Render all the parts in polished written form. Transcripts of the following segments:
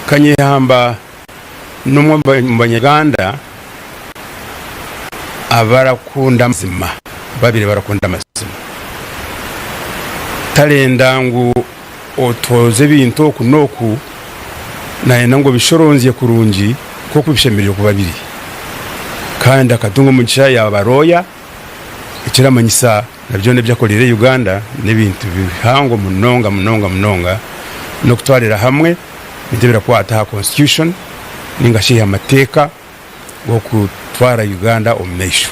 Kanyeihamba n'omwe omu banyayuganda abarakunda amazima, ababaire barakunda amazima. Tarenda ngu otwoze ebintu oku n'oku, nayenda ngu obishoronzye kurungi nk'oku bishemereire kuba biri. Kandi akatunga omugisha yaaba looya, ekiramanyisa na byona ebi akoreire Uganda n'ebintu bihango munonga munonga munonga n'okutwarira hamwe ebintu ebirakwata aha constitution ninga shi amateeka g'okutwara Uganda omu maisho.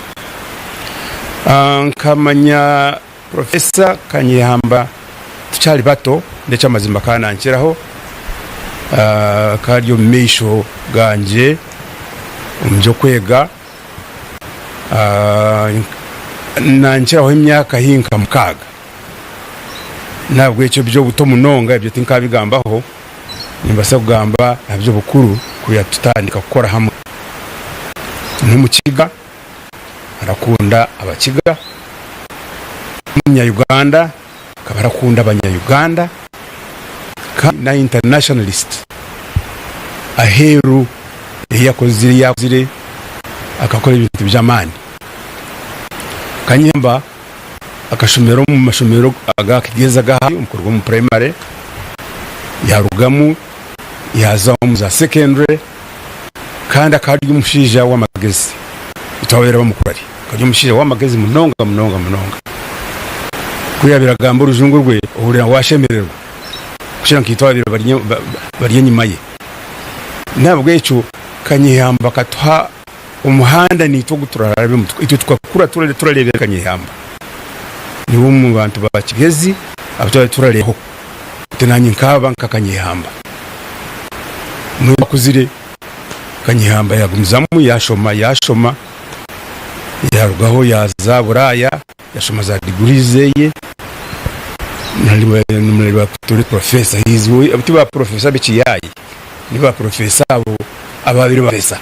Nkamanya Professor Kanyeihamba tukyari bato n'eky'amazima akaba nankiraho, akaba ari omu maisho gangye omu by'okwega. Nankiraho emyaka haihi nka mukaaga. N'ahabw'ekyo eby'obuto munonga ebyo tinkabigambaho, nimbaasa kugamba aha by'obukuru kuriya tutandika kukora hamwe. N'omukiga, arakunda Abakiga, n'omunya-Uganda akaba arakunda Abanya-Uganda, kandi na internationalist aheeru ei yakozire yakozire akakora ebintu by'amaani. Kanyemba akashomera omu mashomero aga Kigezi aga high omu kuruga omu primary yarugamu yaza omu za secondary kandi akaba ari omushaija w'amagezi itwe ababaire bamukuru ari akaba ari omushaija w'amagezi munonga munonga munonga. Ku yaabaire agamba orujungu rwe ohurira waashemererwa kukira nkaitwe ababaire bari enyima ye. N'ahabw'ekyo Kanyeihamba akatuha omuhanda naitwe ogu turarabemu. Itwe tukakura turareebera Kanyeihamba. Niwe omu bantu ba Kigezi abu twabaire turareebaho. Ati naanye nkaaba nka Kanyeihamba. Mbwenu akuzire, Kanyeihamba yaagumizamu yaashoma yaashoma, yaarugaho yaaza Buraaya yashoma za diguri zeye professor ti ba professor b'ekiyayi ni ba professor abo ababaire ba professor.